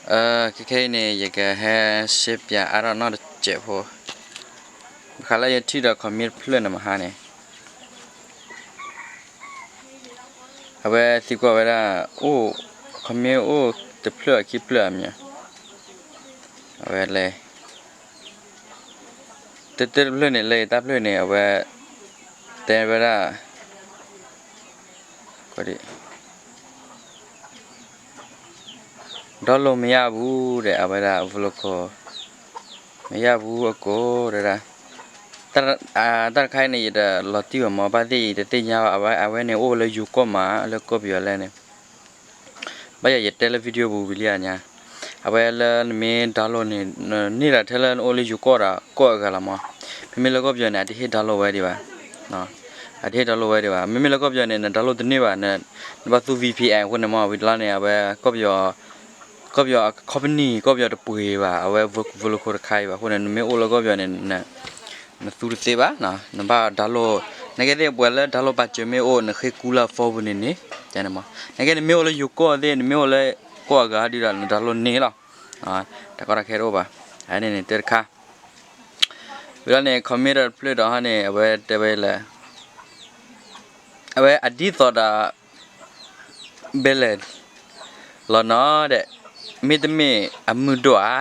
ခဲခဲအံၤန့ၣ် ယကဟဲရှဲပၠးအါထီၣ်နီတစဲးဖိ, ဘၣ်ဃးလၢယထံၣ်ဒီး comment တဖျၢၣ်န့ၣ်မဟါန့ၣ်, အဝဲသံကွၢ်ဝဲဒၣ်, အိၣ် comment အိၣ်တဖျၢၣ်အခံဖျၢၣ်အမံၤ, အဝဲလဲၤ တၢတၢတဖျၢၣ်န့ၣ် လၢယတၢ်ဖျၢၣ်န့ၣ် အဝဲတဲဝဲဒၣ် download မရဘူး ဒီး အဝဲဒၣ် Vlocor မရဘူးအကိး တဲဒၣ်, တၢ်တခါအံၤန့ၣ် ယတလီၤတံၢ်ဘၣ်မ့ၢ် ဘၣ်သ့ၣ်ယတသ့ၣ်ညါဘၣ် အဝဲ အဝဲန့ၣ်အိၣ်လၢယိၤကီၢ်မး လၢကီၢ်ပယီၤလဲၣ်န့ၣ် ဘၣ်ယၤယတဲလၢ video ပူၤဝံၤလံဧါညါ, အဝဲလၢနမ့ၢ် download န့ၣ် နန့ၢ်ဒၣ်ထဲလၢနအိၣ်လၢယိၤကီၢ်ဒီးကီၢ်အဂၤလီၤမး, မ့မ့ၢ်လၢကီၢ်ပယီၤန့ၣ် အတဟ့ၣ် download ဝဲဒံးဘၣ်, အတဟ့ၣ် download ဝဲဒံးဘၣ်, မ့မ့ၢ်လၢကီၢ်ပယီၤန့ၣ် န download တန့ၢ်ဘၣ်, နဘၣ်သူ V P N အဃိန့ၣ်မး ဝံၤတလီၢ်န့ၣ် အဝဲ ကီၢ်ပယီၤ ကီၢ်ပယီၤ company ကီၢ်ပယီၤတပှ့ၤဘၣ်, အဝဲ Vlocor တခါအံၤဘၣ်အဃိန့ၣ် နမ့ၢ်အိၣ်လၢကီၢ်ပယီၤန့ၣ် နသူတသ့ဘၣ်, နဘၣ် download, နကဲသ့ၣ်ပှၤလၢ download ပာ်စၢၤမ့ၢ်အိၣ် နဃ့ကူလၢအ phone ပူၤန့ၣ်န့ၣ်, နကဲနမ့ၢ်အိၣ်လၢယိၤကီၢ်သ့ၣ် နမ့ၢ်အိၣ်လၢကီၢ်အဂၤဒုဒီး န download န့ၢ်လီၤ, တၢ်ကီတၢ်ခဲတအိၣ်ဘၣ်, အန့ၣ်န့ၣ်တၢ်တခါ ဝံၤလီၤန့ၣ် comment ဒီးတဖျၢၣ်ဒီးဟီန့ၣ် အဝဲတဲဝဲလၢ အဝဲအဒ်သိးဒီး ဘဲလဲၣ် လီၤနီၤဒီး မ့တမ့ၢ်အမုၢ်ဒိၣ်ဧါ,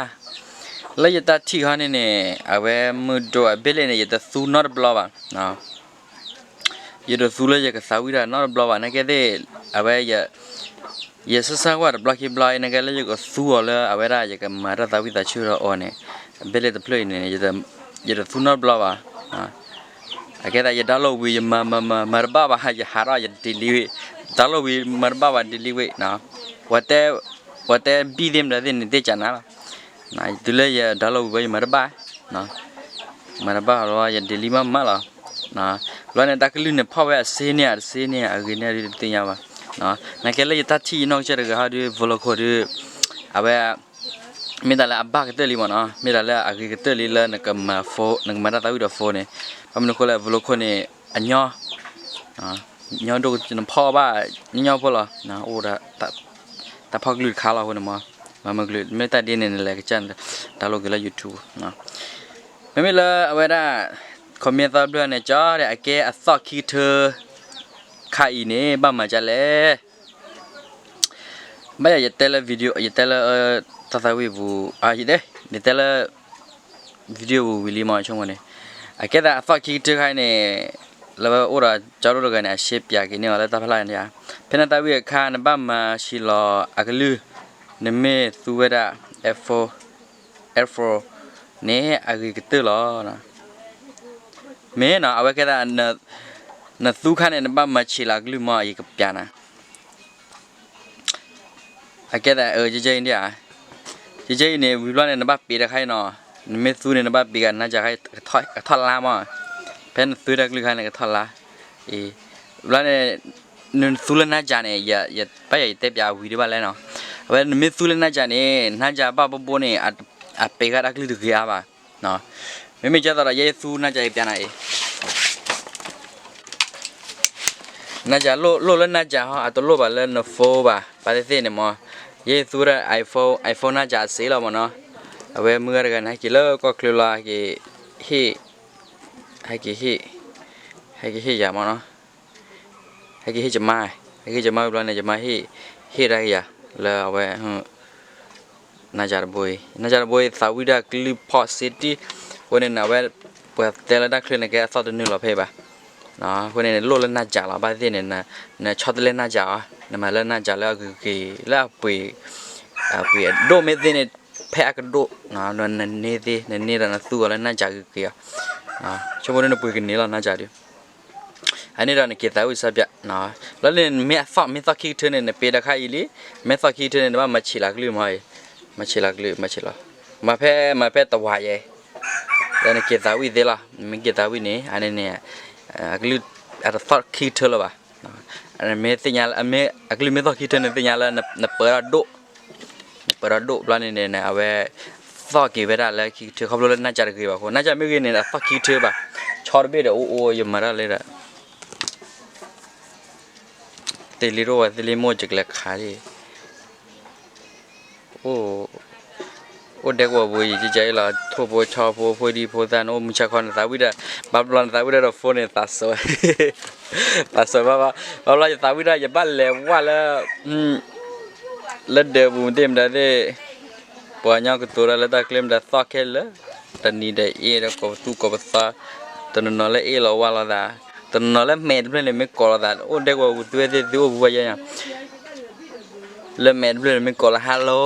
လၢယတၢ်ထံၣ်ဟီန့ၣ်န့ၣ် အဝဲမုၢ်ဒိၣ်အဘဲလဲၣ်န့ၣ် ယတသူနီတဘျီဘၣ်, ယတသူလၢယကသးဝံၣ်တၢ်နီတဘျီဘၣ်, နကဲသ့ၣ် အဝဲ ယဆၢဆၢကွၢ်တဘျီခံဘျီအံၤ နကဲလၢယကသူအီၤလၢအဝဲဒၣ် ယကမၤတၢ်သးဝံၣ်သးဆၢဒီးအီၤန့ၣ် အဘဲလဲၣ်တဖျၢၣ်အံၤန့ၣ် ယတသူနီတဘျီဘၣ်, အကဲသးယ download ဝံၤ ယမၤမၤမၤမၤတဘၣ်ဘၣ် ယဟးထီၣ်ယ delete ဝံၤ, download ဝံၤမၤတဘၣ်ဘၣ် delete ဝံၤ, ပှၤတဲ ပှၤတဲဘံၣ်သ့ၣ်မတၤသ့ၣ်န့ၣ် သ့ၣ်ကနၤလီၤ, တုၤလၢယ download ဝံၤဘၣ် ယမၤတဘၣ် မၤတဘၣ်လီၤ ယ delete မးမးလီၤ, ဘျီန့ၣ် တၢ်ကလုၢ်န့ၣ် ဖီၣ်ဝဲအစ့န့ၢ် အစ့န့ၢ် အဂ့ၤန့ၢ်ဒုးတသ့ၣ်ညါဘၣ်, နကဲလၢယတၢ်ထံၣ်ယနီၢ်ကစၢ်တဂၤဟီဒုး Vlocor ဒုး အဝဲ မ့ၢ်တၢ်လၢအဘၣ်ကတၢၢ်လံမ့ၢ်နီၤ မ့ၢ်တၢ်လၢအဂ့ၤကတၢၢ်လံလၢနကမၤ phone နကမၤတၢ်သးဝံၣ်ဒီး phone န့ၣ်, ဘၣ်မနုၤအဃိလဲၣ် Vlocor န့ၣ် အညီ ညီဒိၣ်နဖီၣ်ဘၣ် ညီညီဖိလီၤ, အိၣ်ဒီး တၢ်ဖီၣ်ကလုၢ်တခါလီၤအဃိန့ၣ်မး, မၤမုာ်ကလုၢ် မ့ၢ်တၢ်ဒ်န့ၣ်န့ၣ် လဲၤကစၢ်န့ၣ် download က့ၤလၢ YouTube, မ့မ့ၢ်လၢအဝဲဒၣ် comment သီတဖျၢၣ်န့ၣ် ကၠီဒီး အကဲအသီၣ်ခံကထၢ ခါအံၤန့ၣ် ဘၣ်မၤဒ်လဲၣ် ဘၣ်ယၤယတဲလၢ video ယတဲလၢ တၢ်သးဝံၣ်ပူၤ ယတဲ ယတဲလၢ video ပူၤဝံၤလံမး ဆိကမိၣ်န့ၣ်, အကဲသးအသီၣ်ခံကထၢခါအံၤန့ၣ် လၢဝဲအိၣ်ဒီးကၠီဒိၣ်တဂၤန့ၣ် အရှဲပၠးက့ၤန့ၢ်အီၤလၢတၢ်ဖျါန့ၣ်ဧါ, ဖဲနသးဝံၣ်အခါ နဘၣ်မၤဆံးလီၤအကလုၢ်, နမ့ၢ်သူဝဲဒၣ် iPhone iPhone န့ၣ် အဂ့ၤကတၢၢ်လီၤ. မ့ၢ်နီၤ အဝဲကဲသး နသူခါန့ၣ် နဘၣ်မၤဆံးလီၤအကလုၢ်မး ယကပျးနၤ အကဲသး ကကဲအံၤဒ်ဧါ, ကကဲအံၤန့ၣ် ဝံၤဘျီန့ၣ် နဘၣ်ပ့ၤတခါအံၤနီၤ, နမ့ၢ်သူန့ၣ် နဘၣ်ပ့ၤကနါစၢ်ခါ ကထီၣ်လါမး, ဖဲနသူတၢ်ကလုၢ်ခါန့ၣ် ကထီၣ်လါ, ဘျီန့ၣ် နသူလၢနါစၢ်န့ၣ် ဘၣ်ယၤယတဲပျးဝံၤဒံးဘၣ်လဲၣ်နီၤ, အဝဲနမ့ၢ်သူလၢနါစၢ်န့ၣ် နါစၢ်ဘၣ်ဘိဘိန့ၣ် အပ့ၤဃာ်တၢ်ကလုၢ်တဂ့ၤအါဘၣ်, မ့မ့ၢ်ကဲသိးဒီး ယဲယသူနါစၢ်ယပျးနၤအံၤ နါစၢ်လိၣ်လိၣ်လၢနါစၢ်ဟီ အတလိၣ်ဘၣ်လၢန phone ဘၣ် ဘၣ်သ့ၣ်သ့ၣ်န့ၣ်မး, ယဲယသူဒၣ် iPhone iPhone နါစၢ်အစ့လီၤမးနီၤ, အဝဲမုၢ်ဂၤတဂၤန့ၣ် ဟဲက့ၤလၢကီၢ်ချၢလီၤ ဟဲက့ၤဟ့ၣ် ဟဲက့ၤဟ့ၣ်ယၤမးနီၤ, ဟဲက့ၤဟ့ၣ်ယမါ, ဟဲက့ၤဟ့ၣ်ယမါဝံၤဘျီန့ၣ် ယမါဟ့ၣ် ဟ့ၣ်ဒၣ်က့ၤယၤ လၢအဝဲ နါစၢ်တဘိအံၤ နါစၢ်တဘိအံၤ သးဝံၣ်ဒၣ်ကလုၢ်ဖီၣ်စ့တံၢ်, အဃိန့ၣ် အဝဲ ပှၤတဲလၢတၢ်ချၢန့ၣ် ကဲအသီၣ်တနုာ်လီၤဖဲအံၤဘၣ်, အဃိန့ၣ် လိၣ်လၢနါစၢ်လီၤ ဘၣ်သ့ၣ်သ့ၣ်န့ၣ် နဆီတလဲနါစၢ်အီၤ နမၤလၢနါစၢ်လၢအဂ့ၤဂ့ၤ လၢအပှ့ၤ အပှ့ၤအဒိၣ်မ့ၢ်သ့န့ၣ် ဖဲအကဒိၣ် နန့ၢ်သ့ နန့ၢ်ဒီးနသူအီၤလၢနါစၢ်ဂ့ၤဂ့ၤအီၤ, ဆိကမိၣ်ဒ်နပှ့ၤကန့ၢ်လီၤနါစၢ်ဒုး အန့ၣ်ဒီးနက့ၤသးဝံၣ်စၢ်ပျး, လၢန့ၣ်မ့ၢ်အသီၣ် မ့ၢ်သီၣ်ခံကထၢန့ၣ် နပ့ၤတခါအံၤလံ, မ့ၢ်သီၣ်ခံကထၢန့ၣ် နဘၣ်မၤဆံးလီၤကလုၢ်မးအံၤ, မၤဆံးလီၤကလုၢ် မၤဆံးလီၤ, မၤဖဲ မၤဖဲတဝာ်ယဲ, ဒီးနက့ၤသးဝံၣ်သ့လီၤ, နမ့ၢ်က့ၤသးဝံၣ်န့ၣ် အန့ၣ်န့ၣ် အကလုၢ် အတသီၣ်ခံကထၢလၢၤဘၣ်, မ့ၢ်သ့ၣ်ညါ အကလုၢ်မ့ၢ်သီၣ်ခံကထၢန့ၣ် သ့ၣ်ညါလၢနပၢၤထီၣ်ဒိၣ် နပၢၤထီၣ်ဒိၣ်ဘျီန့ၣ်န့ၣ် အဝဲ သီၣ်က့ၤဝဲဒၣ်လၢခံကထၢ ခီဖျိလၢနါစၢ်တဂ့ၤဘၣ်အဃိ နါစၢ်မ့ၢ်ဂ့ၤန့ၣ် အသီၣ်ခံကထၢဘၣ်, ဆီတဘ့ၣ်ဒီးအိၣ်အိၣ်ယမၤတၢ်လၢဒီး သ့လံတအိၣ်ဝဲ သ့လံမိၢ်ကကလဲၤခးလံ အိၣ် အိၣ်ဒဲကဝီၤပူၤအံၤ ကကဲအံၤလီၤ ထိၣ်ဖိဆီဖိ ဖိဒံဖိသၣ် နအိၣ်မုၢ်ဆါခီ နသးဝံၣ်တၢ် ဘၣ်ဘျီနသးဝံၣ်တၢ်ဒီး phone န့ၣ် သးစဲ သးစဲဘၣ်ဘၣ် ဘၣ်ဘျီယသးဝံၣ်တၢ် ယဘၣ်လဲၤဝဲလၢ လၢဒၢးပူၤမ့ၢ်သ့ၣ်မတၤသ့ၣ် ပှၤကညီကတိၤတၢ်လၢတၢ်ချ့မတၤသီၣ်ခဲလၢာ် တနံၤဒီးအ့ၣ်ဒီးကိးပသူကိးပသီ တနီၤနီၤလၢအ့ၣ်လိာ်ဝါလိာ်သး တနီၤနီၤလၢမဲာ်တဖျၢၣ်န့ၣ် မ့ၢ်ကိးလိာ်သး အိၣ်ဒဲကဝီၤပူၤ သုဝဲသ့ၣ်သုအိၣ်ပူၤဘၣ်ယဲညါ လၢမဲာ်တဖျၢၣ်န့ၣ် မ့ၢ်ကိးလၢ hello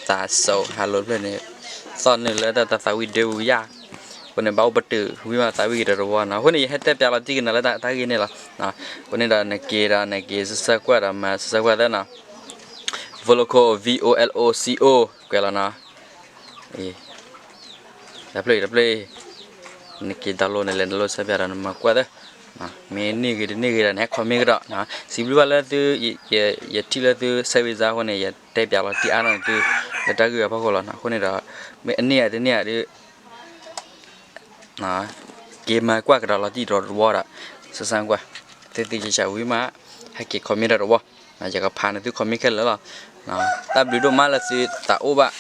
သးစဲ hello တဖျၢၣ်န့ၣ် သီၣ်နုာ်လၢတၢ်သးဝံၣ်ဒၢပူၤယါ အဃိန့ၣ် ဘၣ်အိၣ်ပတုာ်ဝံၤမး သးဝံၣ်ကဒီးတဝီနီၤ အဃိန့ၣ် ယဟဲတဲပျးလီၤတံၢ်ကနၤလၢတၢ်ဂ့ၢ်န့ၣ်လီၤ အဃိန့ၣ်ဒီး နက့ၤဒီး နက့ၤဆၢဆၢကွၢ်ဒီး မၤဆၢဆၢကွၢ်သ့နီၤ Voloco V O L O C O ကွဲးလီၤနီၤ တဖျၢၣ်အံၤ တဖျၢၣ်အံၤ နက့ၤ download န့ၣ် လဲၤ download ဆၢပျးဒီး နမၤကွၢ်သ့ မ့ၢ်န့ၢ်ဂ့ၤတန့ၢ်ဂ့ၤဒီး နဟဲ comment ကဒီး စံးဘျုးဘၣ်လၢသု ယထံၣ်လၢသု service အဃိန့ၣ် ယတဲပျးလီၤတံၢ်အါထီၣ်န့ၣ်သု လၢတၢ်ဂ့ၢ်အဖီခိၣ်လီၤနီၤ အဃိန့ၣ်ဒီး မ့ၢ်အန့ၢ်ဧါတန့ၢ်ဧါဒီး က့ၤမၤကွၢ်ကဒီးလီၤတံၢ်တဝီဒီး ဆၢဆၢကွၢ် သုသ့ၣ်ညါဝံၤမး ဟဲက့ၤ comment ဒီးတဝီ ယကဖးန့ၢ်သု comment ခဲလၢာ်လီၤ တၢ်ဘျုးဒိၣ်မးလၢသုသးအိၣ်ဘၣ်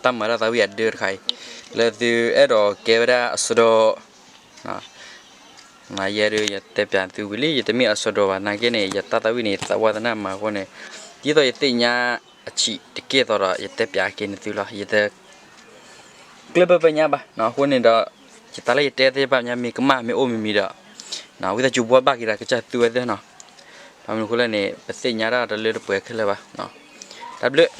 တၢ်မၤတၢ်သးဝံၣ်အဒၢတခါအံၤ လၢသုအဲၣ်ဒိးကဲဝဲဒၣ်အဆှၢဒီး ယဲဒၣ် ယတဲပျးသုဝံၤလံ ယတမ့ၢ်အဆှၢဒီးဘၣ် နာ်က့န့ၣ် ယတၢ်သးဝံၣ်န့ၣ် သးဝါသနၢ်မၤအဃိန့ၣ် ဒ်သိးယသ့ၣ်ညါအဆံးတက့ၢ်သိးဒီး ယတဲပျးက့ၤန့ၢ်သုလီၤ ယတ ကျၢၢ်ပၢၢ်ပညါဘၣ် အဃိန့ၣ်ဒီး ယတၢ်လၢယတဲသ့ၣ်တဖၣ်ညါ မ့ၢ်ကမၣ်မ့ၢ်အိၣ်မံၤမံၤဒီး ဝံသးစူၤဘှီဘၣ်က့ၤဒီး ကစၢ်သူဝဲသ့ၣ်နီၤ ဘၣ်မနုၤအဃိလဲၣ်န့ၣ် ပသ့ၣ်ညါတၢ်တလၢတပှဲၤခဲလၢာ်ဘၣ် တၢ်ဘျုး